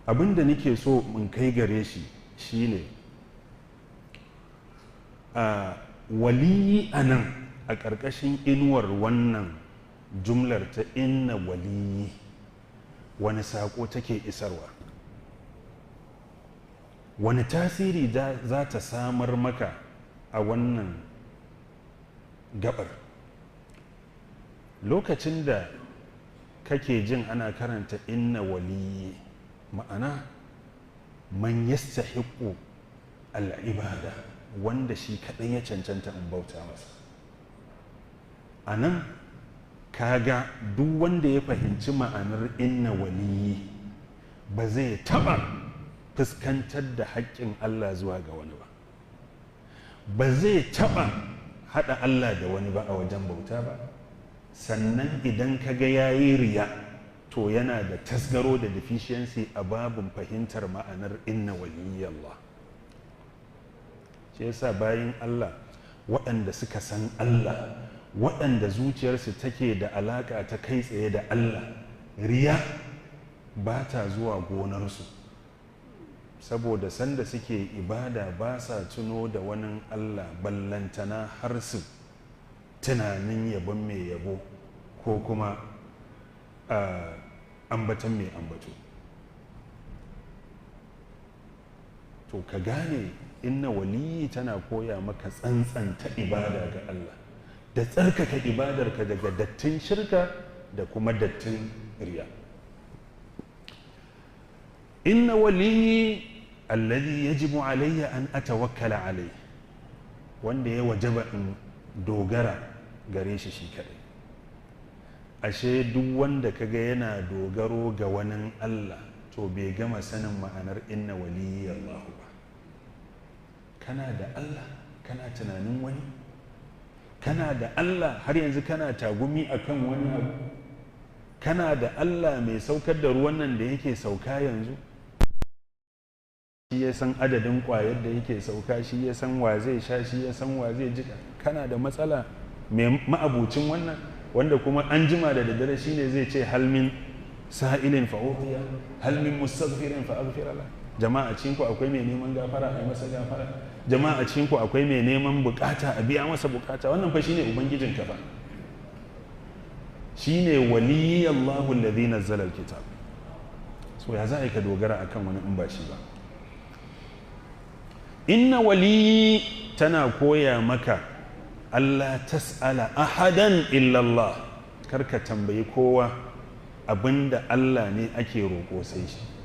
Abin da nake so mun kai gare shi shine a waliyi a nan, a ƙarƙashin inuwar wannan jumlar ta "inna waliyi", wani saƙo take isarwa? Wani tasiri za ta samar maka a wannan gabar lokacin da kake jin ana karanta "inna waliyi"? Ma'ana, man yastahiqqu al'ibada, wanda shi kaɗai ya cancanta in bauta masa. A nan kaga duk wanda ya fahimci ma'anar "inna waliyi" ba zai taɓa fuskantar da haƙƙin Allah zuwa ga wani ba, ba zai taɓa haɗa Allah da wani ba a wajen bauta ba. Sannan idan ka ga yayi riya, to yana da tasgaro da deficiency a babin fahimtar ma'anar "inna waliyyi Allah". Shi yasa bayin Allah waɗanda suka san Allah, waɗanda zuciyarsu take da alaƙa ta kai tsaye da Allah, riya ba ta zuwa gonarsu, saboda sanda suke ibada ba sa tuno da wani Allah, ballantana har su tunanin yabon mai yabo ko kuma ambatan mai ambato. To ka gane "inna waliyi" tana koya maka tsantsanta ibada ga Allah da tsarkake ibadarka daga dattin shirka da kuma dattin riya. "Inna waliyi alladhi yajibu alayya an atawakkala alayhi", wanda ya wajaba in dogara gare shi shi kadai. Ashe duk wanda kaga yana dogaro ga wani Allah, to bai gama sanin ma'anar "inna waliyyi Allah" ba. Kana da Allah, kana tunanin wani? Kana da Allah, har yanzu kana tagumi akan wani abu? Kana da Allah mai saukar da ruwan nan da yake sauka yanzu, shi ya san adadin kwayar da yake sauka, shi ya san wa zai sha, shi ya san wa zai jika. Kana da matsala mai ma'abucin wannan, wanda kuma an jima da daddare shine zai ce: "Hal min sa'ilin fa u'tiya, hal min mustaghfirin fa aghfira la. Jama'a, cikin ku akwai mai neman gafara? A yi masa gafara. Jama'a, cikin ku akwai mai neman bukata? A biya masa bukata." Wannan fa shine ubangijin ka fa, shine waliyyi Allahu alladhi nazzala alkitab. So ya za a yi ka dogara akan wani in ba shi ba? "Inna waliyyi" tana koya maka Allah tas'ala ahadan illallah. Karka tambayi kowa, abinda Allah ne ake roƙo sai shi.